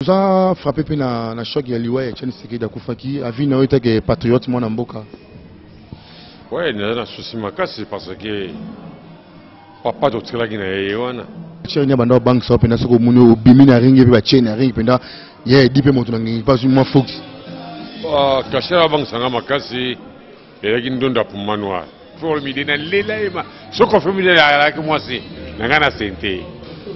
Oza frappé mpe na, na choc ya liwa ya Etienne Tshisekedi akufaki, avis na yo etake patriote mwana mboka? Ouais, naza na souci makasi parce que papa totikalaki na ye wana. Cheri nya banda obangisa yo mpenza soki omoni obimi na ringi mpe batie na ringi mpenza ye edi mpe moto na ngengi mpe azwi mwa fox. Ah, Kashera abangisa nga makasi ezalaki ndonda puma noir. Olomide nalela ye ma soki Koffi Olomide azalaki mwasi na ngai na sente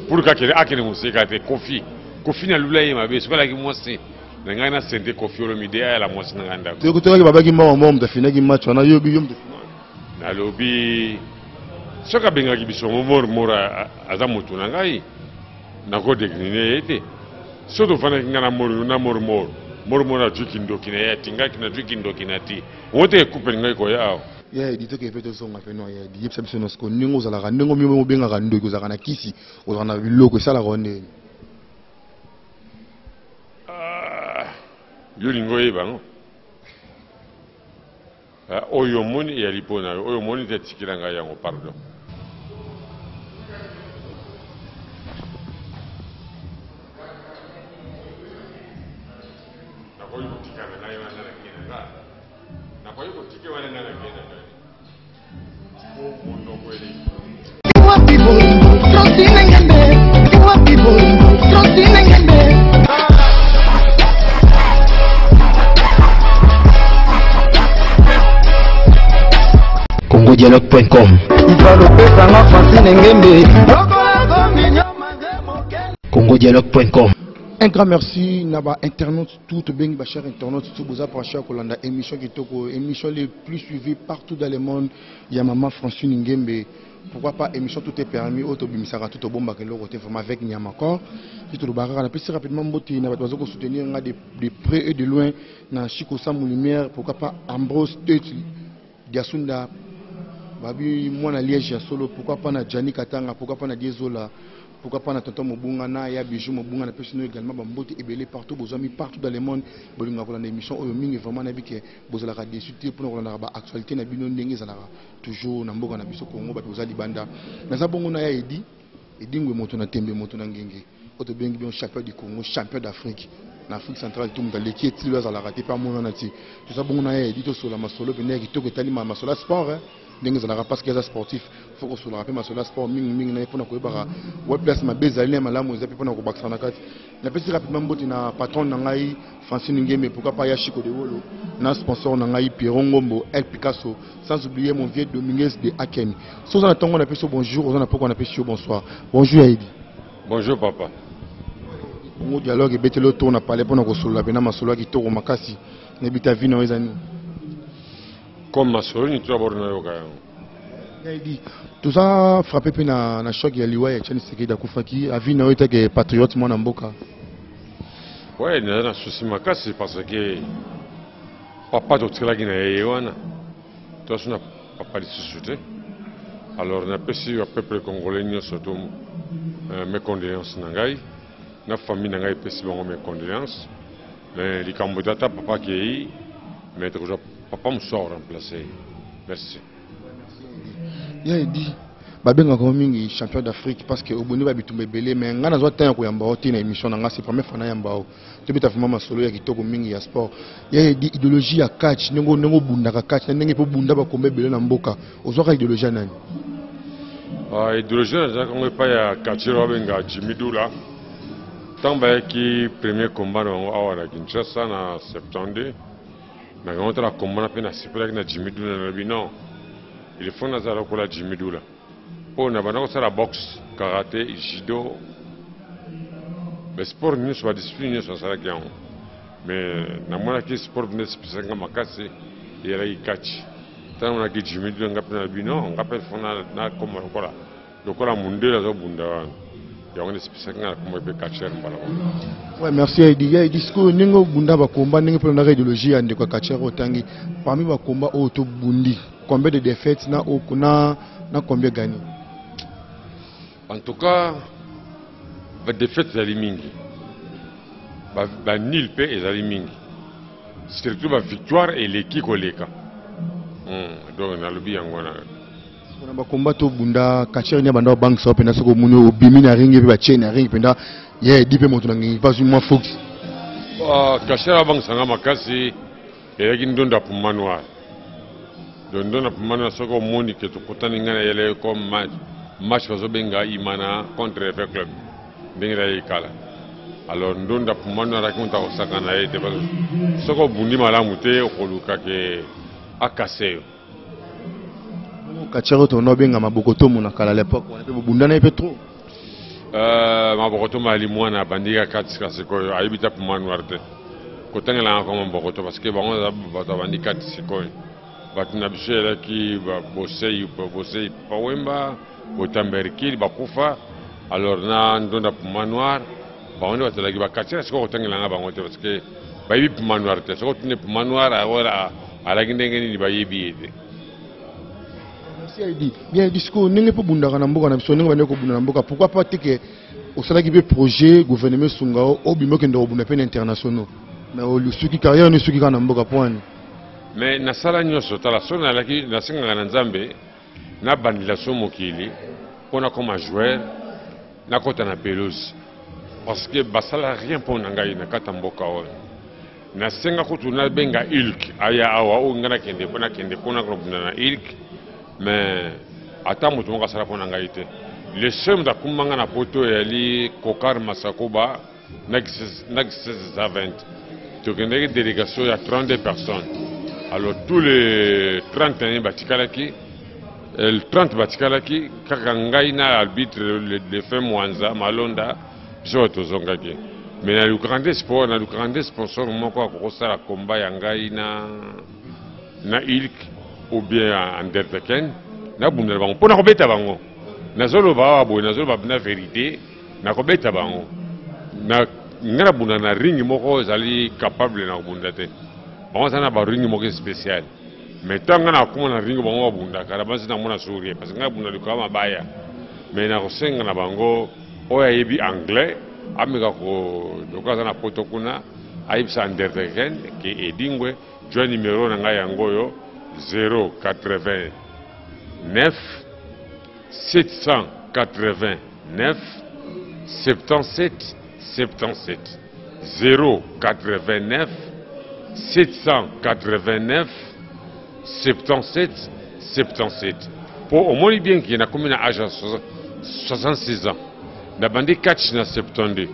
pour que akende akende mosika te Koffi Koffi nalula ye mabe soki azalaki mwasi na ngai na sente Koffi Olomide ayala mwasi na ngai ndako. Toyokaki babaki moko moko moto afinaki match wana yo yo moto nalobi soki abengaki biso mor mor aza moto na ngai nako decline ye te soki tofandaki ngai na mor na mor mor mor mor azwi kindoki na ye atingaki nazwi kindoki na ti Ngo te coupe elingaki koya awa. Ya Edi toke pe tozonga pe no ya Edi yebisa biso no siko ndenge ozalaka ndenge omi obengaka ndoki ozalaka na kisi ozalaka na biloko esalaka yo ndenge Ah, yo olingi oyeba yango ah, oyo omoni eyali mpo na yo oyo omoni te tikela ngai yango pardon Nakoki kotika na ngai wana nake na nga. Nakoki kotika wana nga nake na ngai. Po monoko eleki. Wapi bolingo, Francine Ngembe. Wapi bolingo, Francine Ngembe. congodialogue.com Ivalopesanga Francine Ngembe. congodialogue.com Un grand merci na ba internautes tout tobengi ba chers internautes tout boza branché ya kolanda émission kitoko émission les plus suivie partout dans le monde ya maman Francine Ngembe pourquoi pas émission tout est permis oyo tobimisaka tout tobombaka eloko te vraiment avec nyama corps ti tolobaka kaka napesi rapidement mbote na bato baza kosoutenir nga de, de près et de loin na Chico Samu Lumière pourquoi pas Ambrose Teti Diasunda babi mwana Liège ya solo pourquoi pas na Gianni Katanga pourquoi pas na Diezola Pourquoi pas na tonton Mobunga na ya Bijou Mobunga na pesi no également ba mbote ebele partout bozwami partout dans le monde bolinga kolanda émission oyo mingi vraiment nayebi ke bozalaka déçu te mpona kolandaka ba actualité na bino ndenge ezalaka toujours na mboka na biso Congo bato boza libanda naza bongo na ya Edi Edingwe moto na tembe moto na ngenge oyo tobengi bino champion du Congo champion d'Afrique na Afrique centrale tout moto aleki ye tilo azalaka te mpe amonana te toza bongo na ya Edi tosola masolo mpenza ya kitoko etali masolo ya sport hein. Ndenge ezalaka parce que aza sportif faut kosolaka mpe masolo ya sport mingi mingi na ye mpona koyebaka wapi place mabe ezali na malamu eza mpe mpona kobakisa na kati. Napesi rapidement mbote na patron na ngai Francine Ngembe, pourquoi pas ya Chico de Wolo, na sponsor na ngai Pierrot Ngombo, El Picasso, sans oublier mon vieux Dominguez de Aken. Soki oza na ntongo napesi yo bonjour, oza na pokwa napesi yo bonsoir. Bonjour ya Edi. Bonjour papa. Congo dialogue ebeteli yo tour na palais mpona kosolola mpena masolo ya kitoko makasi. Nayebi te avis na yo eza nini? Comme masolo nini tout d'abord nayoka yango. Nayebi toza frappé mpe na, na choc ya liwa ya Etienne Tshisekedi akufaki. Avis na yo etake patriote mwana mboka? Ouais, naza na souci makasi parce que papa totikalaki na ye wana toza na papa lisusu te. Alors napesi ba peuple congolais nyonso to euh, mes condoléances na ngai na famille na ngai epesi bango mes condoléances. Mais likambo tata papa akei mais tokozwa papa mosusu ako remplacer ye. Merci. Ya Edi, babengaka yo mingi champion d'Afrique parce que obundi ba bitumba ebele mais ngai nazwa temps ya koyamba yo te na émission na ngai c'est première fois nayamba yo. Tobeta vraiment masolo ya kitoko mingi ya sport. Ya Edi, idéologie ya catch ndenge ndenge obundaka catch na ndenge mpe obunda bakomba ebele na mboka ozwaka idéologie ya nani? Ah, idéologie nazalaka yango epai ya catcheur babenga Jimmy Dula. Ntango bayaki premier combat na bango awa na Kinshasa na 72 nakango tala combat na mpe nasepelaki na Jimmy Dula nalobi non il faut nazala lokola Jimmy Dula mpo na banda kosala boxe karate judo ba sport nyonso ba discipline nyonso nasalaki yango mais namonaki sport mpenza esepesaki nga makasi eyalaki catch ntango namonaki Jimmy Dula nga mpe nalobi non nga mpe faut nakoma lokola Lokola mundele azo bunda wana yango nde esepesaki nga nakomaki mpe catcheur mbala moko. Ouais, merci Edi. Ya Edi, sikoyo ndenge obunda ba combat ndenge mpe olandaka idéologie ya ndeko ya catcheur oyo otangi parmi ba combat oyo tobundi combien de défaites na na na combien gagné? En tout cas ba défaites ezali mingi ba, ba nul mpe ezali mingi surtout ba victoire eleki koleka donc nalobi yango wana. Pona ba combat to bunda catcheur ni banda obangisa yo mpenza soki omoni obimi na ringi mpe batie na ringi mpenza Ye edi mpe moto na ngengi mpe azwi mwa fox. Ah, catcheur abangisa nga makasi eyaki Ndondo ya Puma Noir. Donc Ndondo ya Puma Noir, soki omoni ke tokutani ngai na yele comme match, match bazobenga Imana contre F Club ndenge ezalaki kala. Alors Ndondo ya Puma Noir azalaki moto akosakana na ye te, parce que soki obundi malamu te okoluka ke akase yo. Catcheur oyo tokenda kobenga Maboko Tomo na kala, l'époque wana mpe bobundana ye mpe trop. Maboko Tomo ali mwana abandi kaka kati sikoyo, ayebi ta Puma Noir te, kotangelanga koma Maboko, parce que bango aza bato abandi kati sikoyo. Bato na biso ezalaki Bosei, Bosei Pawemba, Botamberkil bakufa. Alors na Ndonda Puma Noir, bango nde bazalaki bacatcheurs. Sikoyo kotangelanga bango te, parce que bayebi Puma Noir te. Soki otuni Puma Noir alaki ndenge nini, bayebi ye te. Merci Edi. Bien Edi, sikoyo ndenge mpo obundaka na mboka na biso, ndenge bandeki kobunda na mboka, pourquoi pas te ke osalaki mpe projet gouvernement esunga o obima okende kobunda mpe na internationaux, mais olusuki carrière no esuki kaka na mboka po wani? Mais nasala nyonso. Tala, soki nalaki nasengaka na Nzambe nabandela so mokili mpo nakoma joueur, nakɔta na pelouse, parce que basala rien mpo na ngai na kati ya mboka oyo. Nasenga kutu nabenga Hulk aya awa, oyo ngai nakende mpo nakende mpona kobunda na Hulk, mais ata moto moko asala mpo na ngai te. Le seul moto akumba ngai na poto eyali Kokar Masakoba na 1620. Tokendaki délégation ya 32 personnes. Alors tous les 31 batikalaki, 30 batikalaki kaka ngai na arbitre, le défunt Mwanza Malonda. Biso oyo tozongaki, mais nalukaka nde sport, nalukaka nde sponsor moko akokosala komba ya ngai na Hulk ou bien Undertaken, nabunda na bango mpo nakobeta bango. Nazoloba awa boye, nazoloba na vérité, nakobeta bango. Na ngai nabunda na ring moko ezali capable na kobunda te. Bango aza na baring moko spécial, mais ntango ngai nakokoma na ring bango babundaka na basi, namona sourire, parce que ngai nabunda likolo ya mabaya. Mais nakosenga na bango oyo ayebi anglais ameka ko lokola aza na poto kuna, ayebisa Undertaken ke Edingwe jwa numero na ngai yango oyo: 089 789 77 77, 089 789 77 77. Mpo omoni bien ke nakomi na age ya 66 ans, nabandi catch na 72,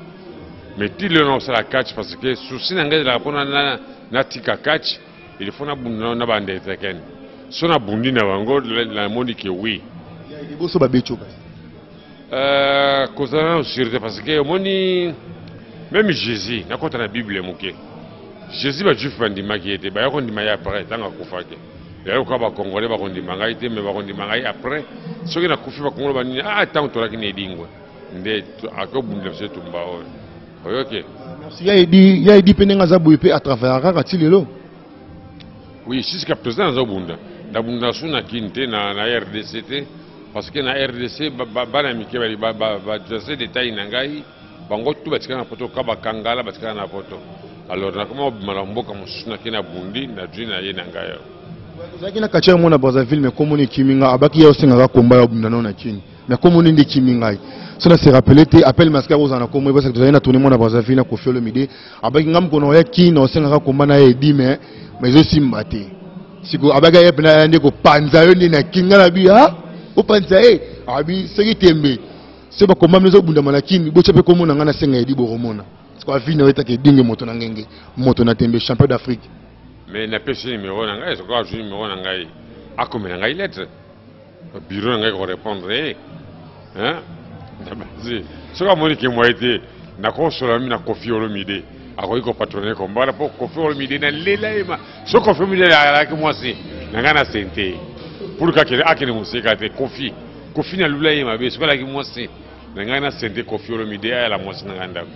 mais ti lelo nakosala catch, parce que souci na ngai ezalaka mpona natika catch, il faut nabunda na baUndertaken. So nabundi na bango, namoni ke oui. Liboso babeti yo kasi? Kozala nano sûr te, parce que omoni même Jésus, nakɔta na Bible moke, Jésus bajuif bandimaki ye te, baya kondima ye après ntango akufaki. Yayo kaka bacongolais bakondima ngai te, mais bakondima ngai après soki nakufi. Bakongolais banini, ah, ntango tolaki na Edingwe nde akobundela biso etumba oyo, oyoki? Merci ya Edi. Ya Edi mpe ndenge aza boye mpe atravaillaka kaka ti lelo. Oui, jusqu'à présent nazobunda. Nabunda su na Kini te, na RDC te, parce que na RDC bana mike bajase détail na ngai, bango tu batikala na poto, ka bakangala batikala na poto. Alors nakoma kobima na mboka mosusu, nake na bundi, nazwi na ye na ngai awa. Ozalaki na quartier moko na Brazzaville, mais komoni ekimi ngai. Abaki ye osengaka komba ya obunda nao na Kini, mais komoni nde ekimi ngai, so na se rappele te. Appel masque akozala na kombo parce que tozalaki na tournée moko na Brazzaville na Koffi Olomide. Abaki ngai mokolo oya Kini, osengaka komba na ye Edi, mais ezosimba te. Sikoyo abaki aye mpena aya nde kopanza yo nde na Kini. Ngai na bi a opanza ye, abi soki tembe so bakomba mino ezobundama na Kini, botya mpe komona ngai nasenga Edi, bokomona. Sikoyo avini oyo etaka Edinge moto na ngenge, moto na tembe, champion d'Afrique. Mais napesi numéro na ngai. Soki azwi numéro na ngai, akomela ngai lettre, bureau na ngai korépondre ye. Nabasi soki amoni ke moye te, nakosola mi na Koffi Olomide, akoki kopatronner kombala mpo Koffi Olomide nalela ye ma. Soki Koffi Olomide alaki mwasi na ngai na sente pour que akende mosika te. Koffi, Koffi nalula ye mabe. Soki alaki mwasi na ngai na sente, Koffi Olomide ayala mwasi na ngai ndako.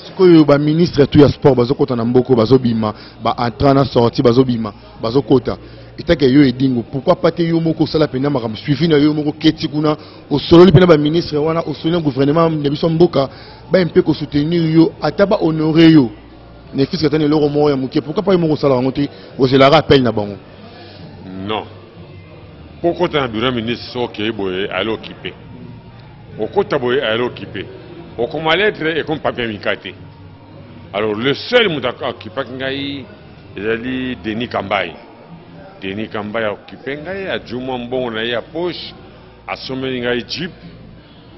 Sikoyo baministre tu ya sport bazokɔta na mboka, bazobima, baentrant na sortie, bazobima, bazokɔta. Etake yo Edingo, pourquoi pas te yo moko osala mpenza makambo suivi na yo moko, keti kuna osololi mpena baministre wana, osololi na gouvernement na biso mboka, baye mpe kosoutenir yo, ata bahonore yo na efiske, ata na eloko moko ya moke? Pourquoi pas yo moko osala yango te, ozelaka appel na bango? Non, mpo okota na bureau ya ministre, soki okei boye, ali okipe, okota boye, ayali okipe. Okoma lettre ekomi papier mikate. Alors le seul moto akipaki ngai ezali Denis Kambayi. Denis Kambayi aokipe ngai, azwi mwa mbongo na ye ya poche, asombeli ngai jeep.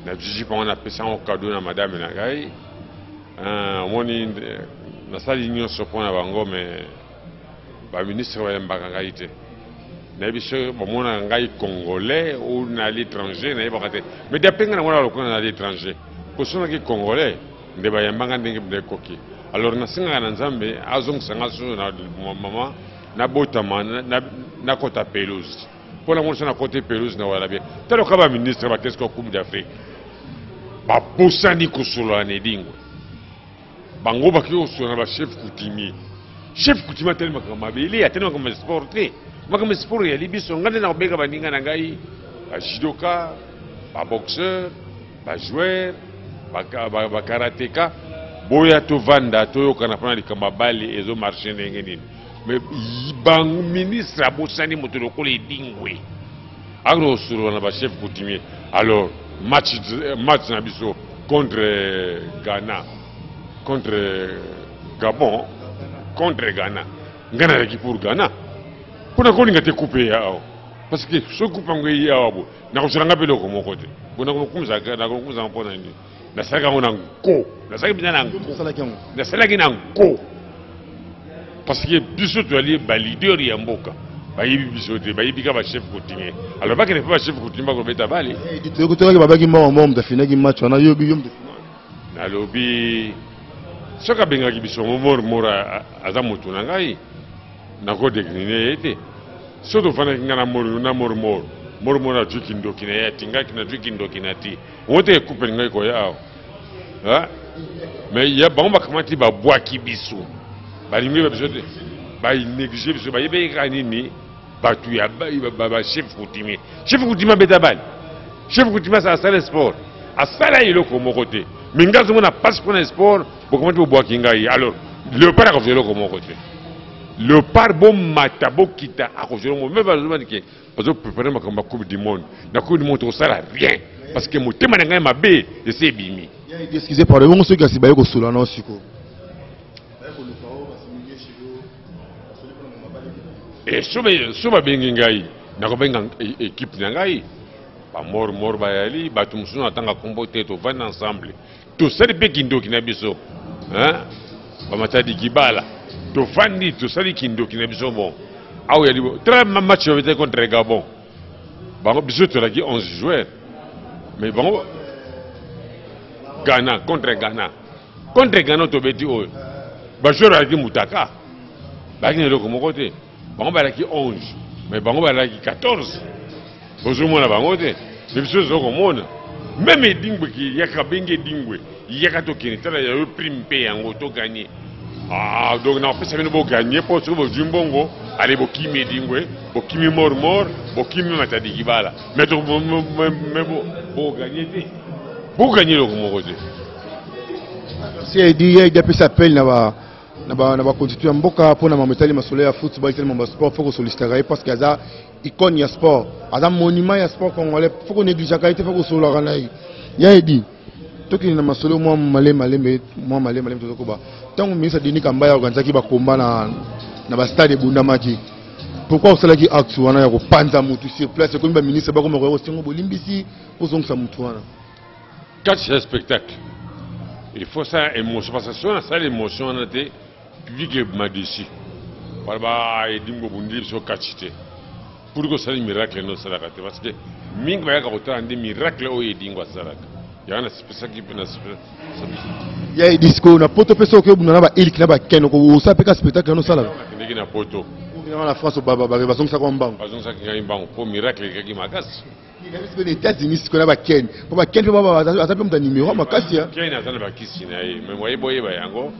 Nazwi jeep yango napesa yango cadeau na madame na ngai. Omoni nasali nyonso mpo na bango mais ba ministre bayambaka ngai te. Nayebi soki bamonaka ngai congolais ou na l'étranger, nayebaka te. Mais d'après ngai namonaka lokola na l'étranger. Po soki naki congolais nde bayamba ngai ndenge mpenza ekoki. Alors nasengaka na Nzambe azongisa ngai susu na mama nabotama nakota pelouse. Mpo namoni soki nakoti pelouse na wala bien. Tala lokola ba ministre bakesi ko Coupe d'Afrique. Babosani kosolola na Edingwe. Bango bakei kosolola na ba chef coutumier. Chef coutumier atelemaka mabele, atelemaka makambo ya sport te. Makambo ya sport eyali biso. Ngai nde nakobenga baninga na ngai ba judoka, ba boxeur, ba joueur, ba karateka, boya tovanda toyokana mpona likambo ya bale ezo marche ndenge nini. Mais bango ministre abosani moto lokola Edingwe akende kosolola na ba chef coutumier. Alors match na biso contre Ghana, contre Gabon, contre Ghana, ngai nazalaki pour Ghana mpo nakolinga te coupe ya awa, parce que soki coupe yango eye awa boye nakozela ngai mpe eloko moko te. Bo nakokumisa mpo na nini? Nasalaki yango na nko, nasalaki mpenza na nko, nasalaki na nko parce que biso tozali ba leader ya mboka, bayebi biso te, bayebi kaka ba chef coutumier. Alors bakende mpe ba chef coutumier bakobeta bale. Toyokaki babaki moko moko moto afinaki match wana, yo yo moto. Nalobi soki abengaki biso mor mor aza moto na ngai, nakodekline ye te. Soki tofandaki ngai na mor na mor mor mor mor azwi kindoki na ye, atingaki nazwi kindoki na ti ngo te ekupe ngai koya awa. Mais ya bango bakamati babwaki biso, balingi ba biso te, banéglige biso, bayebaki kaka nini bato ya ba chef coutumier. Chef coutumier abeta bale, chef coutumier asala sport, asala eloko moko te. Mais ngai azomona mpasi mpona sport, bokamati bobwaki ngai. Alors léopard akozwa eloko moko te, léopard bomata bokita akozwa eloko moko. Me bazomani ke bazo préparer makambo ya coupe du monde, na coupe du monde tokosala rien parce que motema na ngai mabe esi ebimi. Excusez pardon, bongo soki kasi baye kosola na siko. Et so babengi ngai, nakobenga équipe na ngai, ba mor mor bayali, bato mosusu natanga kombo te, tovandi ensemble, tosali mpe kindoki na biso, hein? Bamatadi kibala, tovandi tosali kindoki na biso. Bon, awa yali très match babetaki contre Gabon, bango biso tolaki 11 joueurs, mais bango Ghana contre Ghana, contre Ghana tobeti oyo ba joueurs balaki mutaka, balaki na eloko moko te. Bango balaki 11 mais bango balaki 14, bozomona bango te, mais biso toza komona. Meme Edingwe ki yaka bengi Edingwe yaka tokende tala ya yo prime mpe yango toganye. Ah, donc nakopesa bino boganye mpo soki bozwi mbongo ale bokimi Edingwe, bokimi mor mor, bokimi Matadi Kibala, mais boganye te, boganye eloko moko te. Merci Edi, Edi apesa appel na ba na ba na bakonzi ya mboka mpona mambo etali masolo ya football, etali mambo ya sport, faut kosollicitaka ye parce que aza icône ya sport, aza monument ya sport congolais, faut konégligeaka ye te, faut kosololaka na ye. Ya Edi, tokende na masolo mwa maleme malembe, mwa maleme malembe tozokoba. Ntango ministre Denis Kambayi aorganisaki bakomba na ba stade ebundamaki, pourquoi osalaki acte wana ya kopanza mutu sur place? Ekomi ba ministre bakoma koya kosengo bolimbisi ozongisa mutu wana. Kati ya spectacle il faut ça émotion, parce que soki nasala émotion wana te, public ebima dessus, baloba Edingwe obundeli biso kati te, pour que osali miracle nde osalaka te, parce que mingi bayaka kotala nde miracle oyo Edingwe asalaka. Yango nasepesaki mpe ya Edi. Sikoyo na poto mpe soki obunda na ba ilk na baken, osala mpe ka spectacle wana osalaka? Nakendeki na poto, na France bazongisaka mbango, bazongisaki ngai mbango mpo miracle elekaki makasi. Na États-Unis sikoyo na baken, mpo baken mpe baza mpe moto ya numero makasi. Ken aza na bakisi na ye, mais moye boyeba yango,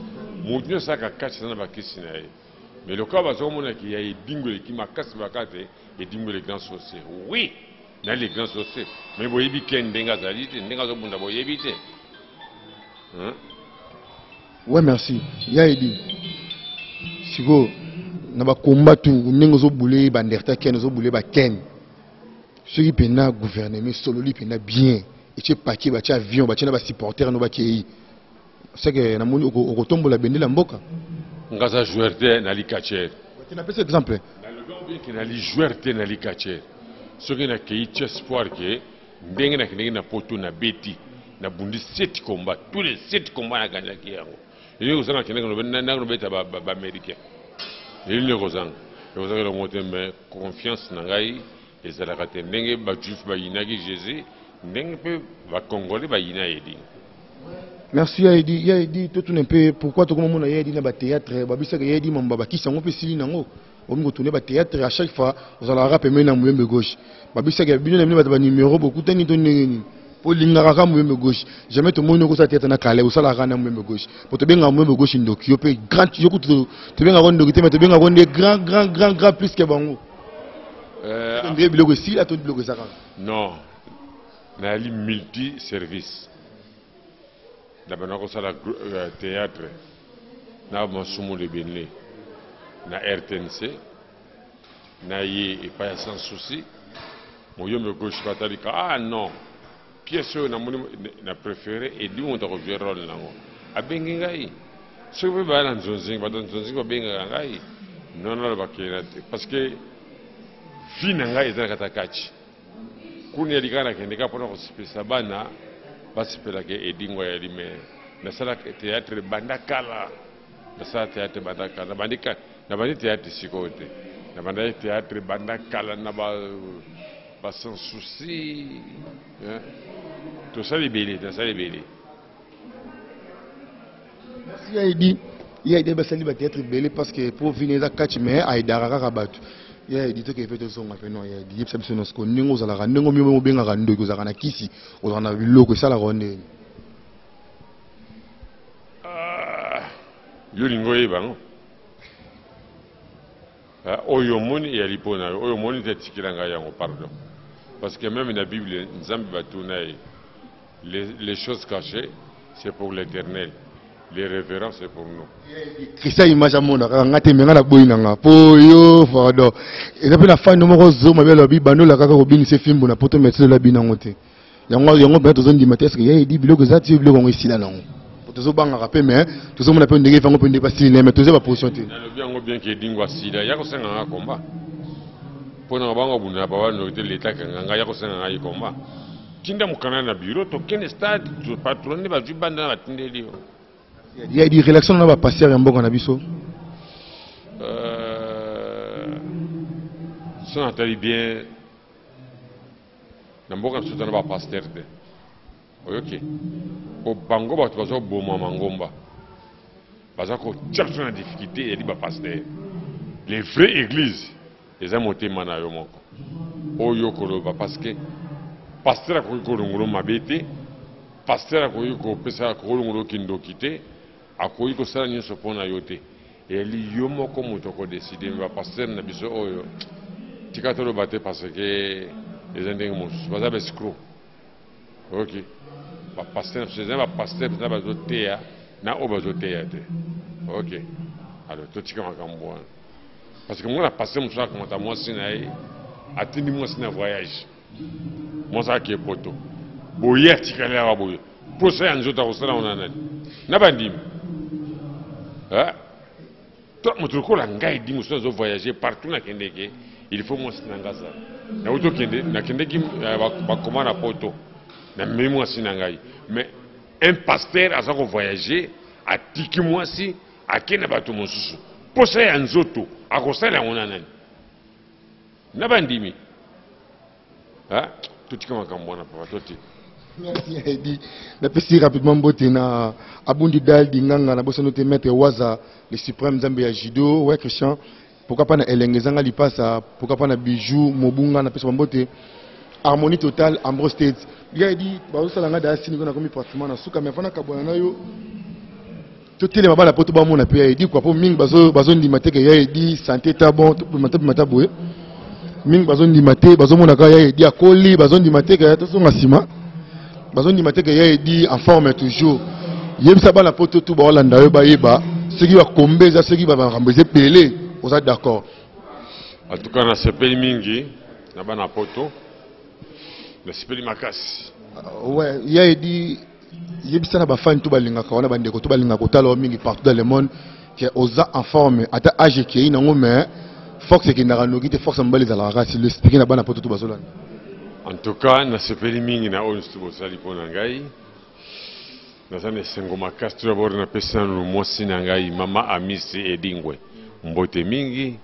motu nyonso aka kati aza na bakisi na ye. Mais lokola bazokomonaki ya Edingwe eleki makasi baka te, Edingwe le grand sorcier, oui na le grand sorcier, mais boyebi Ken ndenge azali te, ndenge azobunda boyebi te. Ouais, merci ya Edi. Sikoyo na bakomba tu ndenge ozobule banderta Ken, ozobule baken, soki mpena gouvernement esololi mpena bien. Etie paquet, batie avion, batie na ba supporters no bakei. C'est que namoni okotombola bendele ya mboka. Nga aza joueur te, nali catcheur. Te, napesi exemple. Nalobi yango bien ke nali joueur te, nali catcheur. Soki nakei, tia espoir ke ndenge nakendeki na poto, nabeti, nabundi 7 combats, tous les 7 combats nagagnaki yango. Eloko kozanga, nakendeki nabeta ba américain. Eloko kozanga, ekozanga eloko moko te, mais confiance na ngai ezalaka te. Ndenge bajuif bayinaki Jésus, ndenge mpe bacongolais bayina Edingwe. Merci ya Edi. Ya Edi, totuna mpe pourquoi tokomomona ya Edi na bathéâtre. Babisaka ya Edi mambo bakisi yango mpe esili nango, omi kotourner bathéâtre à chaque fois, ozalaka pembeni na Muyembe Gauche. Babisaka bino na bino bato banumero bokutani to ndenge nini? Po olingaka kaka Muyembe Gauche, jamais tomoni okosala théâtre na kale, osalaka kaka na Muyembe Gauche. Po tobengaka Muyembe Gauche ndoki, yo mpe grand, yo kutu tobengaka ndoki te, mais tobengaka nde grand, grand, grand, grand plus ke bango. Ndenge biloko esila to biloko eza kaka? Non, nayali multi service. Nabanda kosala théâtre na Masumu Lebene na RTNC, na ye epai ya Sans Souci. Moyombe Gauche batalika: "Ah non, pièce oyo namoni na préféré Edi, moto akozwe rôle nango." Abengi ngai. Soki mpe baya na nzonzingi, bato ya nzonzingi babengaka ngai. Non, nalobaki parce que vie na ngai eza na kati ya kati kuna. Yali kaka nakende kaka mpona kosepelisa bana, basepelaka Edingwe yali. Mais nasalaka théâtre banda kala, nasala théâtre banda kala. Nabandi théâtre sikoyo te, nabandaki théâtre banda kala na ba Sans Souci. Tosala ebele, nasala ebele. Merci ya Edi. Ya Edi basali bathéâtre ebele parce que po vini eza kati, mais aidaka kaka bato. Ya Edi, toke mpe tozonga mpe. Non, ya Edi, yebisa biso nyonso ndenge ozalaka, ndenge omio obengaka ndoki, ozalaka na kisi, ozalaka na biloko esalaka o ndenge? Yo olingi oyeba yango? Oyo omoni eyali mpo na yo, oyo omoni te, etikela ngai yango, pardon. Parce que même na Bible, Nzambe batuna ye: Les choses cachées, c'est pour l'Éternel, les révérends, c'est pour nous." Christian Image amona kaka nga te, me nga na boyi na nga mpo yo, pardon. Eza mpe na fani moko zoma be alobi bandola kaka kobinisa fimbu na poto, mais tilola bino yango te. Yango yango mpenza tozondima te. Eske ya Edi biloko eza ti biloko yango esila nango? Tozobangaka mpe, mais tozomona mpe ndenge efango mpe nde basili na ye, mais toza baposition te. Nalobi yango bien ke Edingwe asila, ya kosenga nga komba mpo na bango abundana pa banoki te. Leta akanga ngai, ya kosenga ngai komba, tinda mokanda na bureau, tokende stade, patron nde bazwi banda na batindeli yo. Ya Edi, relation na bapasteur ya mboka na biso? So natali bien, na mboka biso toza na bapasteur te. Oyoki, po bango bato baza koboma mangomba, baza kotia biso na difficulté, eyali bapasteur. Les vraies église eza motema na yo moko oyo koloba, parce que pasteur akoki kolongolo mabe te, pasteur akoki kopesa kolongolo kindoki te, akoki kosala nyonso mpo na yo te. Eyali yo moko moto akodécider. Mais bapasteur na biso oyo, tika toloba te, parce que eza ndenge mosusu, baza baescroc. Ok, bapasteur na biso eza bapasteur mpenza bazoteya na oyo bazoteya te. Ok, alors totika makambo wana, parce que mwana pasteur mosusu akamata mwasi na ye, atindi mwasi na voyage, mwasi ake poto boye, atikali awa boye, posa ya nzoto akosala wana nani na bandimi? To moto lokola ngai di mosusu azovoyage partout, nakendeke, il faut mwasi na ngai azala. Nauti okende, nakendeki bakoma na poto, namemi mwasi na ngai. Mais un pasteur aza kovoyage, atiki mwasi, ake na bato mosusu, posa ya nzoto akosala yango na nani? Na bandimi? Totika makambo wana, papa, totika. Merci Edi. Napesi rapidement mbote na Abundi Dal Dinganga, na bosano te maître Waza le suprême, Nzambe ya judo. Ouais Christian, pourquoi pas na elenge ezanga lipasa, pourquoi pas na Bijou Mobunga, napesi mbote Harmonie Totale, Ambrose State. Ya Edi, bazosala nga daya sini ko nakomi pratiquement na suka, mais afana kabwana na yo, totelema bana po to bamona mpe ya Edi kwa, po mingi bazondima te ke ya Edi santé ta bon. Tobima ta boye, mingi bazondima te, bazomona kaka ya Edi akoli, bazondima te ke tozonga nsima, bazondima te ke ya Edi en forme toujours. Yebisa bana po to tu baolanda yo, bayeba soki bakombe eza, soki bamakambo eza ebele, oza d'accord? En tout cas nasepeli mingi na bana poto, nasepeli makasi. Ouais, ya Edi, yebisa na bafani to balingaka wana, bandeko to balingaka kotala yo mingi partout dans le monde, ke oza en forme, ata age ekei nango, mais force ekendaka noki te, force ya mobali ezalaka kasi le expliquer na bana poto to bazolanda. En tout cas, nasepeli mingi na oyo nyonso bosali mpo na ngai. Naza na esengo makasi. Tout d'abord, napesi nanu mwasi na ngai, mama Amisi Edingwe, mbote mingi.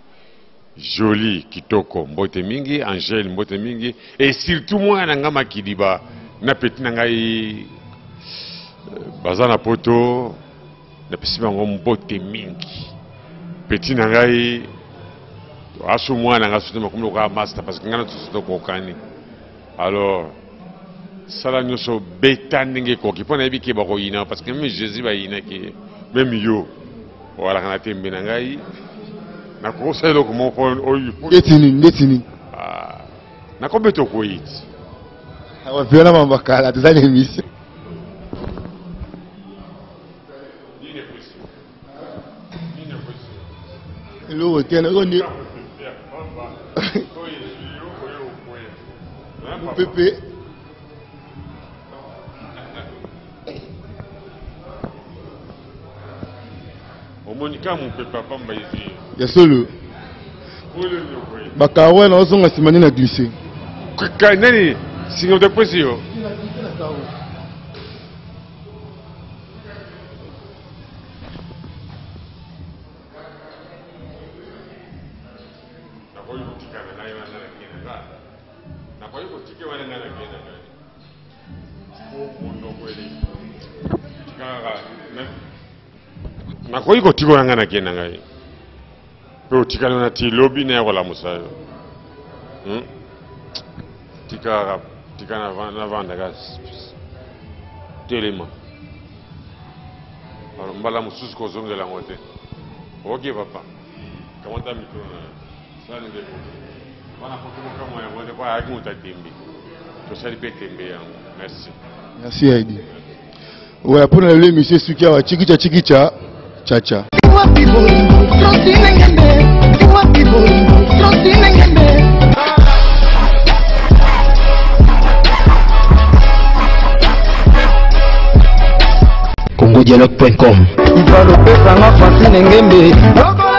Jolie kitoko, mbote mingi. Angèle, mbote mingi. Et surtout mwana na ngai Makidiba na petit na ngai baza na poto, napesi bango mbote mingi. Petit na ngai asu, mwana na ngai sote makomi lokola master, parce que ngai na toso tokokani. Alors sala nyonso, beta ndenge ekoki, mpo nayebi ke bakoyina, parce que même Jésus bayinaki ye. Même yo owalaka na tembe na ngai, nakokosala eloko moko oyo. Ndeti nini, ndeti nini? Ah, nakobeta okoyi ti. Awa viona mambakala, toza na émission. Eloko te, nako nde mopepe. Omoni ka mopepe apamba ezwi. Ya solo, bakawe na ozonga nsima nde na glisse. Nani singa utapesi yo? Nakoki kotikana ngai wana, nakende nga, nakoki kotika wana ngai, nakende ngai po monoko eleki tikaka. Nakoki kotika wana ngai, nakende ngai, mpe otikali wana ti lobi na ya kolamusa yo. Tika, tika navandaka, telema. Alors mbala mosusu kozongela yango te. Ok papa, kamata micro na yo, sala ndenge ekoki wana po tokokamwa yango te, po ayaki moto atembe, tosali mpe tembe yango. Merci. Merci Heidi. Ouais, mpona lelo émission esuki awa. Chikicha chikicha chacha. Wapi bolingo Francine Ngembe, wapi bolingo Francine Ngembe. congodialogue.com. Ivalopesanga Francine Ngembe.